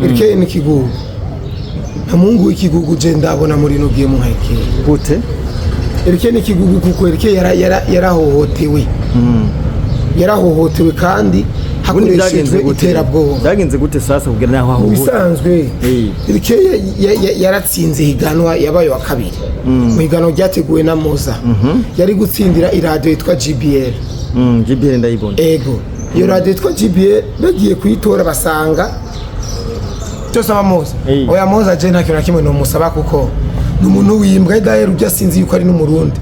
Erike ni kigugu, nta muhungu w'ikigugu je ndabona muri ino game nka Erike. Gute? Erike ni kigugu kuko Erike yarahohotewe, yarahohotewe kandi Ubundi byagenze hakoreshejwe gute? iterabwoba. Byagenze gute sasa kugira naho Mu aho? bisanzwe, Erike yaratsinze higanwa, yabaye wa kabiri mu higanwa ryateguwe na Moza. Yari gutsindira iradiyo yitwa GBL. GBL ndayibona. Ego, iyo radiyo yitwa GBL bagiye kuyitora basanga cyose aba Moza. Oya, Moza je nta kintu na kimwe nomusaba kuko ni umuntu w'imbwa idahera. Ujya sinzi yuko ari n'Umurundi,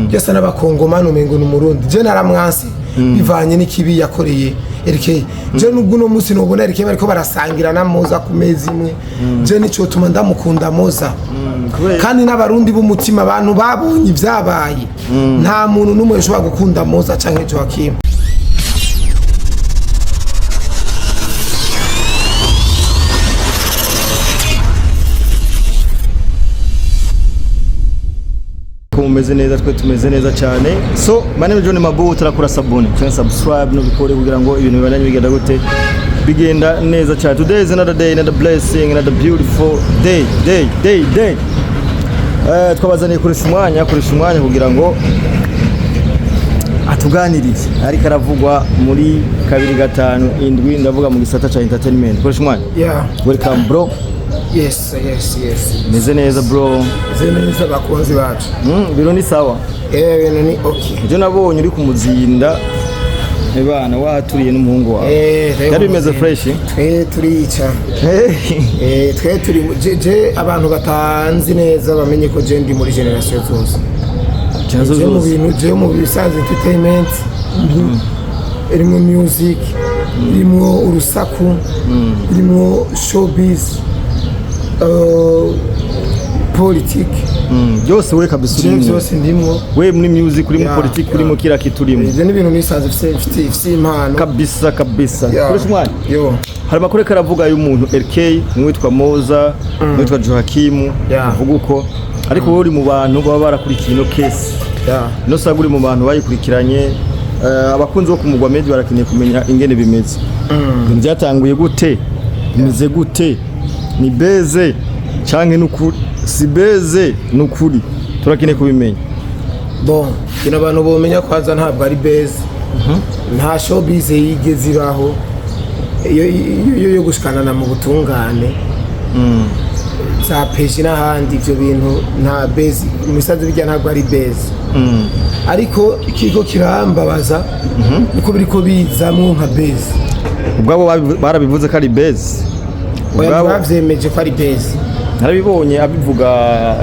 byose n'Abakongomani, umengo ni Umurundi. Je naramwansi bivanye n'ikibi yakoreye Erike. Je nubwo uno munsi nubona Erike bariko barasangira na Moza ku meza imwe, je nicotuma ndamukunda Moza. Kubera? Kandi n'Abarundi b'umutima, abantu babonye ibyabaye, nta muntu n'umwe ushobora gukunda Moza canke Joakim. Ko mumeze neza, twe tumeze neza cyane. So my name is John Mabu. Turakora sabone cyangwa subscribe no bikore kugira ngo ibintu bibandanye bigenda gute, bigenda neza cyane. Today is another day, another blessing, another beautiful day, day, day, day. Twabazaniye koresha umwanya kugira ngo atuganirize ariko aravugwa muri 257, ndavuga mu gisata ca entertainment. Koresha umwanya. Yeah. Welcome, bro. Yes. Meze neza, bro? Meze neza, bakunzi bacu. Biro ni sawa? Ibintu ni okay. Ibyo nabonye uri kumuzinda, ebana wahaturiye n'umuhungu wawe. Byari bimeze fresh. Twe turica. Twe turi je abantu batanzi neza bamenye ko je ndi muri generation zose. Generation Je mu zose. bintu, je mu bisanzwe entertainment irimo music, irimo urusaku, irimo showbiz, politiki. Byose we kabisa Je urimo. byose ndimwo. We muri music urimo, Yeah, politiki yeah. urimo, kila kitu urimo. Ibyo ni ibintu nisanzwe mfise impano. Kabisa kabisa. Yeah. Koresha umwanya. Yo. Hari amakuru ariko aravuga y'umuntu LK, n'uwitwa Moza, n'uwitwa Joakim. Yeah. Uvuga uko, ariko wowe uri mu bantu baba barakurikiye ino case. Yeah. Ino saga uri mu bantu bayikurikiranye. Abakunzi bo kumugwa media barakeneye kumenya ingene bimeze. Ibintu byatanguye gute, bimeze gute, ni buzz canke nukuri, si buzz nukuri? Turakeneye kubimenya. Bon, kino abantu bomenya kwanza, ntabwo ari buzz, nta showbiz yigeze ibaho iyo yo gushikanana mu butungane za peji n'ahandi. Ibyo bintu nta buzz mu bisanzwe bijya, ntabwo ari buzz. Ariko ikigo kirambabaza niko biriko bizamwo nka buzz. Ubwabo barabivuze ko ari buzz. Oya, Ubwabo ntibavyemeje ko ari buzz. Narabibonye abivuga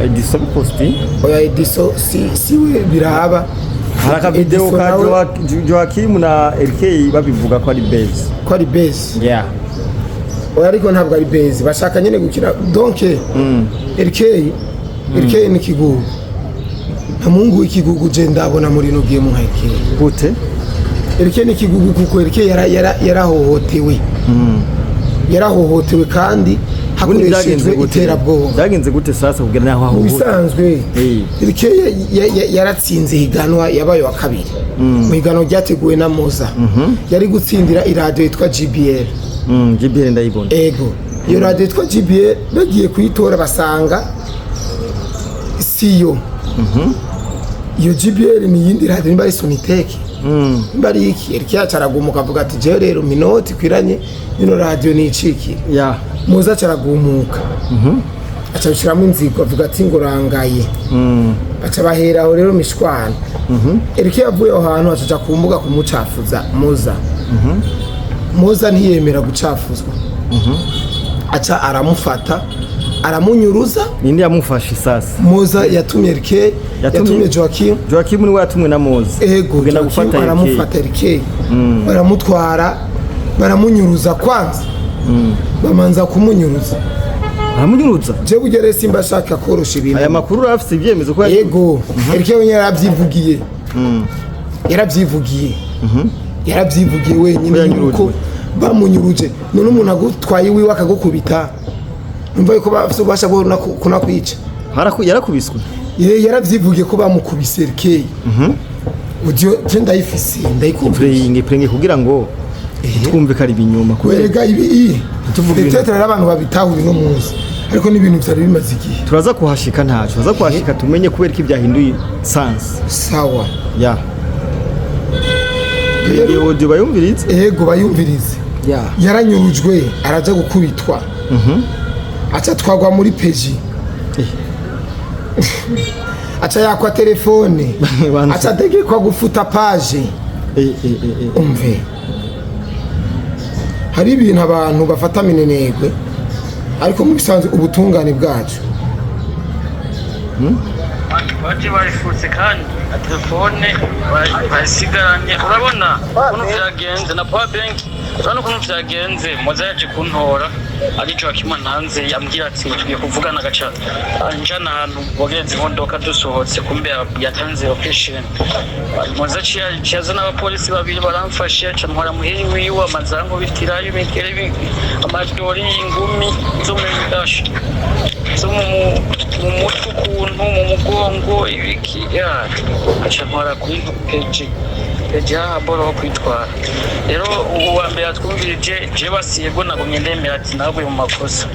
Ediso biposti. Oya, Ediso si we biraba. Hari akavideo Ediso ka nawe Joakim na LK babivuga ko ari buzz. Ko ari buzz? Yeah. Oya, ariko ntabwo ari buzz, bashaka nyine gukina. Donc LK ni kigugu, nta muhungu w'ikigugu je ndabona muri ino game nka LK. Gute? LK ni kigugu kuko LK yarahohotewe, yarahohotewe kandi Ubundi byagenze hakoreshejwe gute? iterabwoba. Byagenze gute sasa kugira naho aho? Mu bisanzwe, LK yaratsinze higanwa, yabaye wa kabiri mu higanwa ryateguwe na Moza. Yari gutsindira iradiyo yitwa GBL. GBL ndayibona. Ego, iyo radiyo yitwa GBL bagiye kuyitora basanga siyo. Iyo GBL ni iyindi radiyo, nimba ari Soniteke, nimba ari iki. Erike yacu aragumuka avuga ati: "Jewe rero minoti ikwiranye nino radiyo nicikire." Yeah. Muza acaragumuka, aca abishyiramo inzigo, avuga ati ngo rangaye. Baca bahera aho rero mishwana. Erike yavuye aho hantu acaja ku mbuga kumucafuza Muza. Muza ntiyemera gucafuzwa, aca aramufata aramunyuruza. Ninde yamufashe sasa? Muza yatumye Erike. Yatumye Joakim. Joakim niwe yatumwe na Moza Ego. kugenda Joakim gufata LK. aramufata Erike, baramutwara, baramunyuruza. Kwanza bamanza kumunyuruza. Aramunyuruza? Je burya rero simba ashaka korosha ibintu. Aya makuru urafise ibyemezo ko Yego, Erike wenyine yarabyivugiye, yarabyivugiye, yarabyivugiye wenyine Ko yanyurujwe. yuko bamunyuruje. None umuntu agutwaye iwiwe akagukubita, numva yuko bafise ububasha bwo kunakwica. Yarakubiswe? Ye, yaravyivugiye ko bamukubise Erike. Udio je ndayifise, ndayikumva. Playing, playing kugira ngo Twumve ko ari ibinyoma kubera Werega ibi iyi Tuvuge ibintu. Peut-être rero abantu babitahura uno munsi, ariko n'ibintu vyari bimaze igihe. Turaza kuhashika, ntaco turaza kuhashika, tumenye kubera ko ibyahinduye sens. Sawa. Ya, iyo audio bayumvirize. Ego, bayumvirize. Yaranyurujwe, araja gukubitwa, aca twagwa muri PJ, aca yakwa telefone, Banza. aca ategekwa gufuta page. Umve, hari ibintu abantu bafata minenegwe, ariko mu bisanzwe ubutungane bwacu Baje barifutse kandi na telefone bayisigaranye. Urabona ukuntu vyagenze na power bank, urabona ukuntu vyagenze. Moza yaje kuntora ari Joachim ntanze, yambwira ati tugiye kuvugana, agaca anjana ahantu bogereza imodoka. Dusohotse kumbe yatanze location. Moza aciye azana abapolisi babiri, baramfashe, aca ntwara muhiri wiwe, amaze arankubitirayo imigere, amadori, ingumi zo mu dasha, zo mu mutwe, ukuntu mu mugongo, ibiki ya, aca ntwara kuri PJ, PJ boro ho kwitwara. Rero uwa mbere atwumvirije, je basiyego nagumye ndemera ati naguye mu makosa.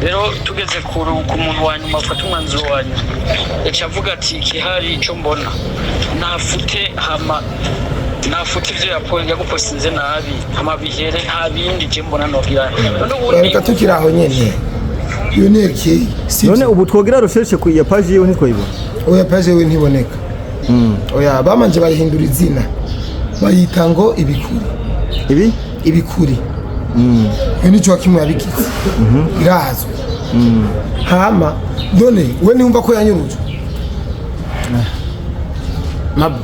Rero tugeze ku muntu wa nyuma afata umwanzuro wa nyuma, yaca avuga ati ikihari ico mbona nafute, hama nafute ivyo yagupostinze nabi, hama bihere, nta bindi je mbona nogira none ubundi. Reka tukiri aho nyene, iyo ni erikeye. None ubu twogira recherche ku ya page yiwe ntitwayibona? Oya, page we ntiboneka. Oya, bamanje bayihindura izina, bayita ngo Ibikuri. Ibi? Ibikuri. Iyo ni Joachim yabigize, irazwi. Hama none we ntiwumva ko yanyurujwe? Mabu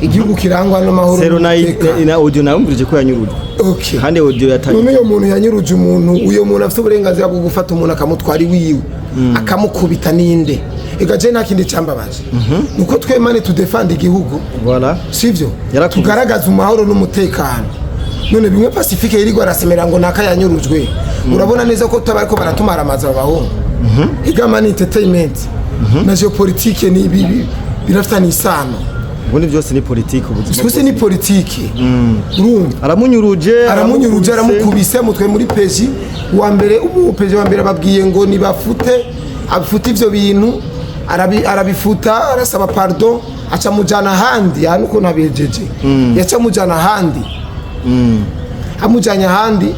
igihugu kirangwa n'amahoro Sero na n'umutekano. Na audio nayumvirije ko yanyurujwe. Okay. Kandi audio yataye. None uyo muntu yanyuruje umuntu, uyo muntu afite uburenganzira bwo gufata umuntu akamutwara iwiwe, akamukubita, ninde? Ega je nta kindi cyambabaje nuko twemane tudefanda igihugu. Voilà. Sivyo? Yarakuze. Tugaragaza umahoro n'umutekano. None bimwe Pacifique yirirwa arasemera ngo naka yanyurujwe, urabona neza ko tutaba ariko baratumara amazi abahungu. Igama ni entertainment na géopolitique, ni ibi birafitanye isano. Ubundi byose ni politike, ubuzima. Twese ni politike, urumva? Aramunyuruje. Aramunyuruje. Aramukubise. Aramukubise mutwe muri PJ wa mbere. Ubu PJ wa mbere ababwiye ngo nibafute, abifute ivyo bintu, arabifuta, arasaba pardon, aca mujana ahandi ahantu ukuntu abihejeje. Yaca mujana ahandi, amujanye ahandi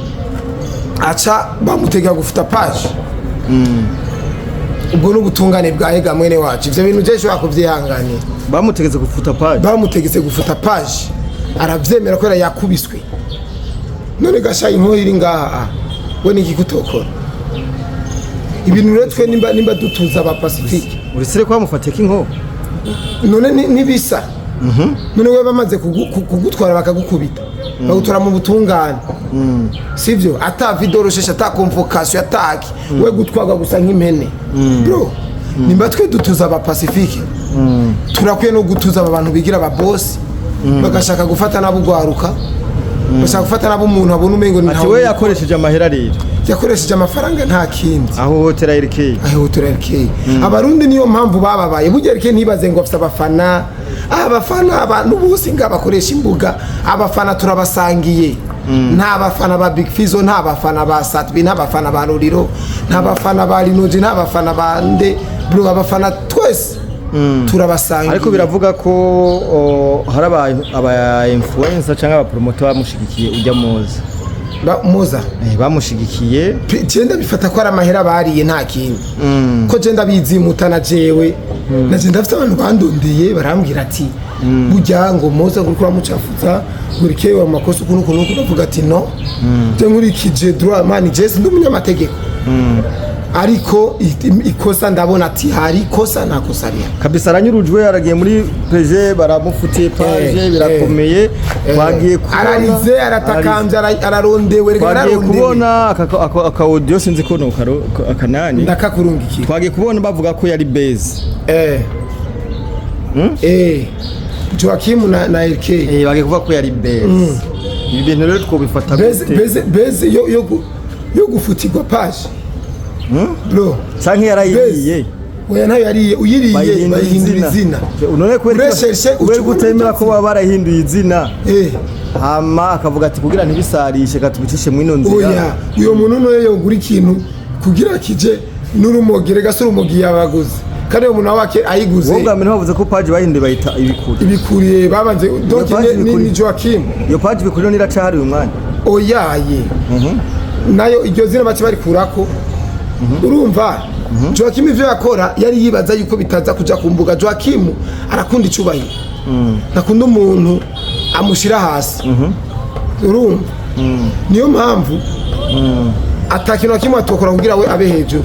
aca bamutegeka gufuta page. Ubwo n'ubutungane bwa ega mwene wacu, ivyo bintu je nshobora kuvyihanganira? Bamutegetse gufuta page. Bamutegetse gufuta page, aravyemera kubera yakubiswe. None gasha inkoho iri ngaha, we niki kutokora ibintu? Rero twe nimba dutuza aba Pacifique, Urisire ko bamufatiye k'inko. None nibisa none we bamaze kugutwara, bakagukubita, bagutwara mu butungane, sivyo? Ata vidéo recherche, ata convocation, ataki, we gutwarwa gusa nk'impene. Bro, nimba twe dutuza aba Pacifique, turakwiye no gutuza aba bantu bigira aba boss, bagashaka gufata nabo ugwaruka, bashaka gufata nabo umuntu abona umengo ni Ati we yakoresheje amahera rero. Yakoresheje amafaranga, nta kindi. Ahohotera RK. Ahohotera RK. Abarundi niyo mpamvu bababaye. Burya RK ntibaze ngo afite abafana, abafana abantu bose nga bakoresha imbuga, abafana turabasangiye. Nta bafana ba Big Fizzo, nta bafana ba Satbi, nta bafana ba Ruriro, nta bafana ba Linoji, nta bafana ba nde. Bro, abafana twese turabasangiye. Ariko biravuga ko hari aba influencer cyangwa aba promoter bamushigikiye ujya muzi. Muza. Bamushigikiye. Je ndabifata ko ari amahera bariye, nta kindi, ko je ndabizimuta na jewe na je ndafite abantu bandondiye, barambwira ati burya ngo Moza ngo uriko uramucafuza, ngo urike wa makosa ukuntu ukuntu ukuntu. Ndavuga ati no, je nkurikije droit man, je sindi umunyamategeko, ariko ikosa ndabona ati hari ikosa, nta kosa rihari. Kabisa, aranyurujwe, aragiye muri PJ, baramufutiye page, birakomeye. Twagiye kubona Ararize, aratakambye, ararondewe reka. Twagiye Ararondewe. kubona aka audio, sinzi ko no akanani. Ndakakurungikira. Twagiye kubona bavuga ko yari base. Joachim na RK. Bagiye kuvuga ko yari base. Ibi bintu rero twobifata beze gute? Beze yo gufutirwa page, bro. Canke yarayiye. Oya, ntayo yariye. Uyiriye bayihindura izina. None kubera Uresheje kubera kutemera ko baba barahinduye izina, hama akavuga ati kugira ntibisarishe katubicishe mwino nzira. Oya, uyo muntu noye yogura ikintu kugira kije n'urumogi, rega si urumogi yabaguze, kandi uwo muntu nawe ayiguze. Wowe bwa mbere bavuze ko page bahinduye bayita Ibikuri. Ibikuriye babanze donc page Ibikuri. ni Joachim. Iyo page Ibikuri niracahari uyu mwanya? Oyaye, nayo iryo zina bace barikurako. Urumva, Joachim ivyo yakora yari yibaza yuko bitaza kuja ku mbuga. Joachim arakunda icubahiro, ntakunda umuntu amushira hasi. Urumva, niyo mpamvu ata kintu na kimwe atokora kugira we abe hejuru.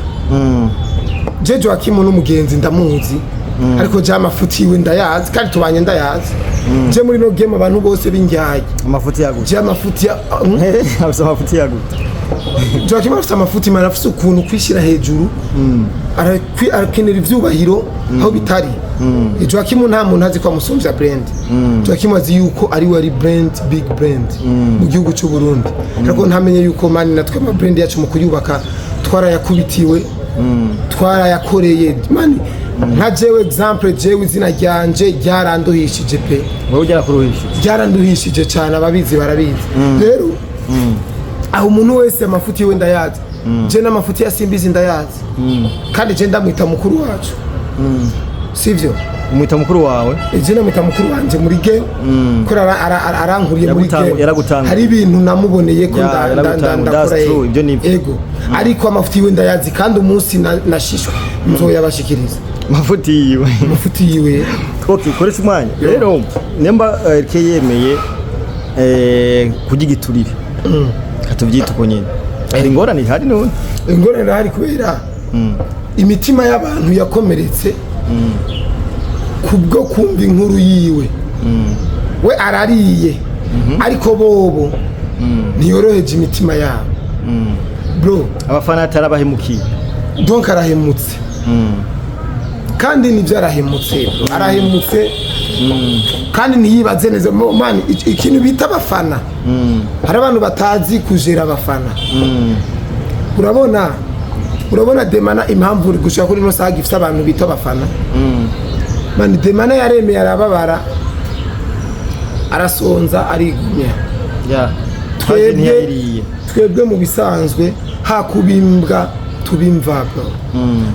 Je Joachim n'umugenzi, ndamuzi, ariko je amafuti yiwe ndayazi kandi tubanye ndayazi. Je muri no game abantu bose b'injyaye. Amafuti yagute? Je amafuti ya Afise amafuti yagute? Joachim afite amafuti mara, afite ukuntu kwishyira hejuru, arakenera ivyubahiro aho bitari. Joachim nta muntu azi ko amusumbya brand. Joachim azi yuko ari we ari brand, big brand mu gihugu cy'u Burundi, ariko ntamenye yuko man natwe ama brand yacu mu kuyubaka twarayakubitiwe, twarayakoreye man. Nka jewe exemple, jewe izina ryanje ryaranduhishije pe. Wowe ugera kuruhishije? Byaranduhishije cyane, ababizi barabizi. Rero aho umuntu wese amafuti yiwe ndayazi, je n'amafuti ya Simbizi ndayazi, kandi je ndamwita mukuru wacu, sivyo? Umwita mukuru wawe? Je ndamwita mukuru wanje muri game ko arankuriye muri game. Yaragutanguye. Hari ibintu namuboneye ko Ya, yaragutanguye. ndakora. That's true, ibyo ni byo. Ego, ariko amafuti yiwe ndayazi, kandi umunsi nashishwe nzoyabashikiriza. Amafuti yiwe? Amafuti yiwe. Okay, koresha umwanya rero nimba RK yemeye kurya igiturire, katubyita uko nyine, hari ingorane ihari none? Ingorane irahari kubera imitima y'abantu yakomeretse kubwo kumva inkuru yiwe. We arariye, ariko bobo ntiyoroheje imitima yabo, bro. Abafana atarabahemukiye? Donc arahemutse, kandi nibyo, arahemutse bro, arahemutse kandi ntiyibaze neza. Man, ikintu bita abafana, hari abantu batazi kujera abafana. Urabona Demana, impamvu gushaka kuri ino saha gifite abantu bita abafana, man, Demana yaremeye, arababara, arasonza, arigumya. Twebwe ntiyayiriye. Twebwe mu bisanzwe hakubimbwa tubimva bro,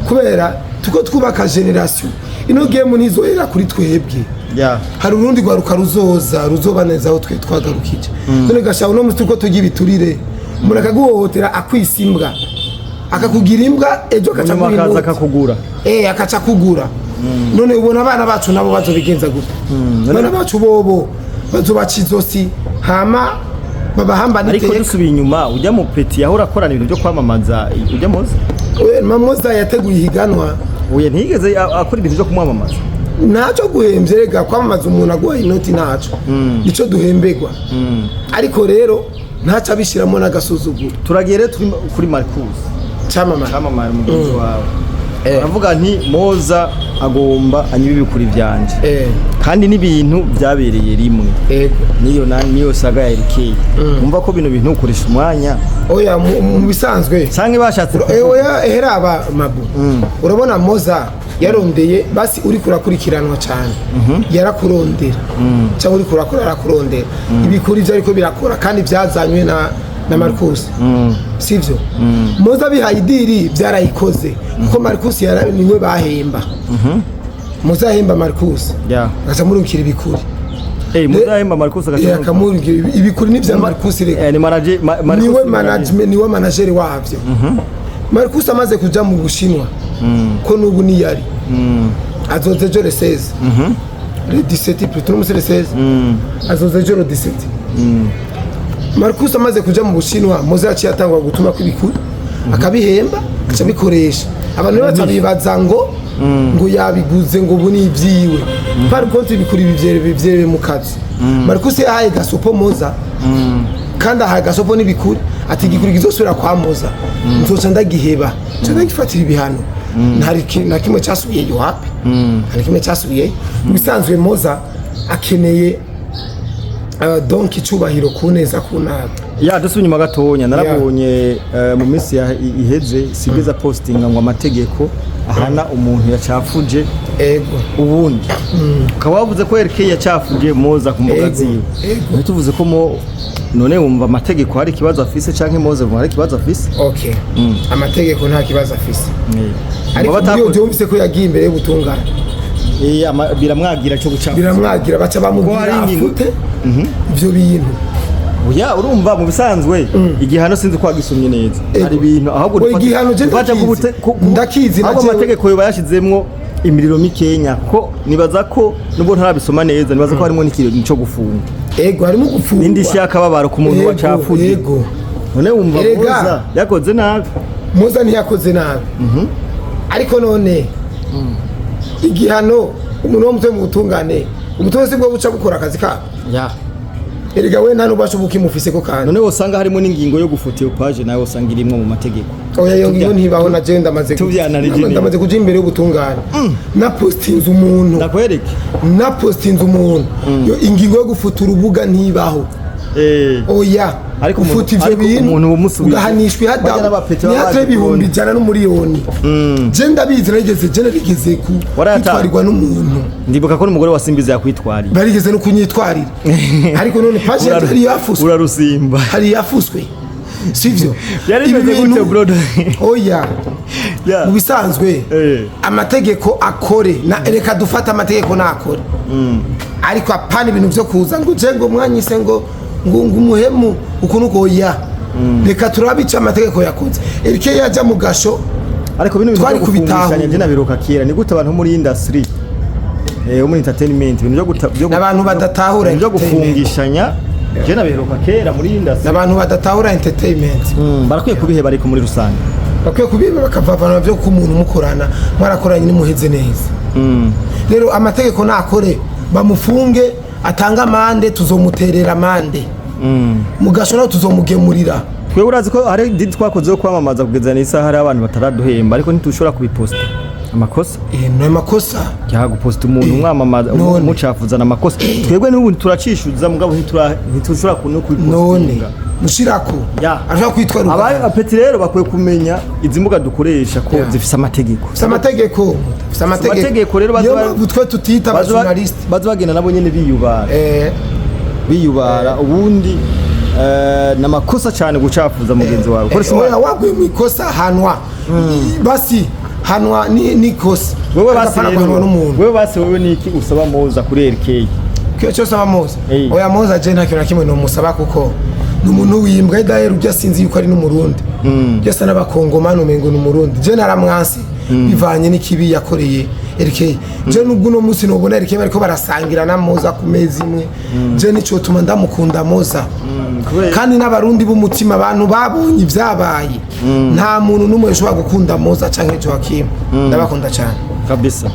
kubera tuko twubaka generation. Ino game ntizohera kuri twebwe. Hari urundi rwaruka ruzoza ruzoba neza aho twe twagarukije. None gashaho uno musi turiko turya ibiturire, umuntu akaguhohotera, akwisa imbwa, akakugira imbwa, ejo akaca nyuma aguha akaza inoti. Akakugura. Akaca akugura. None ubona abana bacu nabo bazobigenza gute? Abana bacu bobo bazobaca izosi hama babahamba Ariko n'iteka. dusubiye inyuma, ujya mu petit yahora akorana ibintu byo kwamamaza, ujya muzi? We, Mamoza yateguye ihiganwa. Oya, ntiyigeze akora ibintu byo kumwamamaza. Ntacyo guhembye rega, kwamamaza umuntu aguha inoti ntaco, nico duhembegwa, ariko rero ntacyo abishyiramo n'agasuzuguro. Turagiye rero turi kuri Marcus. Cyamamara. Cyamamara, mugenzi wawe. Aravuga nti Moza agomba anyibe ibikuri byanje, kandi n'ibintu byabereye rimwe. Niyo na niyo saga ya RK, umva ko bino bintu ukoresha umwanya. Oya, mu bisanzwe canke bashatse oya, heraba mabu, urabona Moza yarondeye basi uri kurakurikiranwa cyane, yarakurondera, cyangwa uri kurakora arakurondera. Ibikuri ibyo ariko birakora kandi byazanywe na Marcus, sivyo? Moza bihaye idiri byarayikoze, kuko Marcus niwe bahemba. Moza ahemba Marcus, agaca amurungikira ibikuri. Moza ahemba Marcus? Akamurungikira ibikuri n'ibya Marcus reka. Ni manager Marcus. Niwe ni manager. Management, niwe manager wabyo. Marcus amaze kuja mu Bushinwa, ko nubu niyari azoza ejo le 16, le 17 plutôt, no le 16, azoza ejo le 17. Marcus amaze kuja mu Bushinwa, Moze yaciye atangwa gutuma kw'ibikuri, akabihemba, agaca abikoresha. Abantu rero batabibaza ngo yabiguze, ngo ubu ni ibyiwe. Par contre ibikuri bivyere bivyere mu kazi. Marcus yahaye gasopo Moza, kandi ahaye gasopo n'ibikuri, ati igikuri kizosubira kwa Moza nzoca ndagiheba, nca ndagifatira ibihano. Na kimwe cyasubiyeyo, wapi, nta kimwe cyasubiyeyo. Mu bisanzwe Moza akeneye donc icubahiro ku neza ku nabi. Ya, dusubye inyuma gatonya, narabonye mu minsi iheze Simbiza postinga ngo amategeko ahana umuntu yacafuje ubundi ukaba wavuze ko RK yacafuje Moza ku mbuga ziwe. Ntituvuze ko mo none wumva amategeko hari ikibazo afise, canke Moza wumva hari ikibazo afise? Okay, amategeko nta kibazo afise, ariko Ngo iyo byumvise ko yagiye imbere y'ubutungane, Biramwagira cyo gucafuza. Biramwagira, baca Ko hari bamubwira afute ivyo bintu. Oya, urumva mu bisanzwe igihano sinzi ko wagisomye neza. Hari ibintu ahubwo Oya, igihano je dufate ndakizi. Ndakizi na ahubwo jewe. Amategeko yoba yashizemwo imiriro mikenya, ko nibaza ko nubwo ntarabisoma neza, nibaza ko harimo n'ikintu cyo gufunga. Ego, harimo gufungwa. N'indishyi y'akababaro ku muntu wacafuje. None wumva Erega. Moza yakoze nabi? Moza ntiyakoze nabi, ariko none igihano umuntu wo mutwe mu butungane, ubutungane si bwo buca bukora akazi kabo. Erega we nta n'ububasha uba ukimufise ko kandi. None wosanga harimo n'ingingo yo gufuta iyo page, nawe usanga irimwo mu mategeko. Oya, iyo ngingo ntibaho. Na jewe ndamaze Tuvyanarije neza. ndamaze kuja imbere y'ubutungane, napostinze umuntu. Ndakwereke. Napostinze umuntu. Yo ingingo yo gufuta urubuga ntibaho. Oya. Ariko ufuta ivyo ariko bintu umuntu umusubiza. ugahanishwa Bajya ihadabu n'abapeti baba nihatire baje ibihumbi kubona. 100 n'umuriyoni. Je ndabizi, narigeze, je narigeze ku Warayataye? kwitwarirwa n'umuntu. Ndibuka ko n'umugore wa Simbizi yakwitwariye. Barigeze no kunyitwarira, ariko none page yanjye hari yafuswe. Urarusimba. Hari yafuswe, sivyo? Byari Ibi bimeze gute, bintu- bro? Oya, mu bisanzwe amategeko akore na reka dufate amategeko nakore, ariko apana ibintu vyo kuza ngo uje ngo mwanyise ngo umuhemu ukuntu uko. Oya, reka turabe ico amategeko yakoze. Erike yaja mu gasho. Ariko bino bintu Twari byo gufungishanya kubitahura. njye nabiruka kera. Ni gute abantu muri industry, muri entertainment, ibintu byo N'abantu badatahura ibintu byo entertainment. gufungishanya, njye nabiheruka kera muri industry. N'abantu badatahura entertainment. Barakwiye kubiheba, ariko muri rusange Bakwiye kubiba bakavavana byo ku muntu mukorana, mwarakoranye nimuheze neza. Rero amategeko nakore, bamufunge, atange amande, tuzomuterera amande mu gasho, naho tuzomugemurira. Twe urazi ko hari deal twakoze yo kwamamaza, kugeza n'isaha hari abantu bataraduhemba, ariko ntitushobora kubiposta, amakosa. Ni amakosa. Cyaha guposta umuntu umwamamaza None. umucafuza na amakosa. Twebwe n'ubu turacishuza, mugabo ntitushobora no None kubipostinga. mushirako ashobora kwitwa Aba rugara. apeti rero bakwiye kumenya izi mbuga dukoresha ko zifise amategeko. Ufise amategeko, ufise amategeko. Amategeko rero Niyo mpamvu twe tutita abajournaliste. Baza bagenda nabo nyene biyubara. Biyubara ubundi, ni amakosa cyane gucafuza mugenzi wawe. Koresha Oya, waguye mu ikosa, hanwa basi, hanwa ni nikosa. Wewe basi Apana rero guhanwa n'umuntu. Wewe basi, wewe niki usaba Moza kuri RK? Kiyo cyose aba Moza. Oya, Moza je nta kintu na kimwe nomusaba, kuko ni umuntu w'imbwa. Daher ujya sinzi yuko ari n'umurundi, byose n'abakongomani umengo ni umurundi. Je naramwansi bivanye n'ikibi yakoreye RK. Je nubwo uno munsi nobona RK bariko barasangira na Moza ku meza imwe, je nico tuma ndamukunda Moza. Kubera Kandi n'abarundi b'umutima, abantu babonye ibyabaye, nta muntu n'umwe ushobora gukunda Moza canke Joachim. Ndabakunda cyane. Kabisa.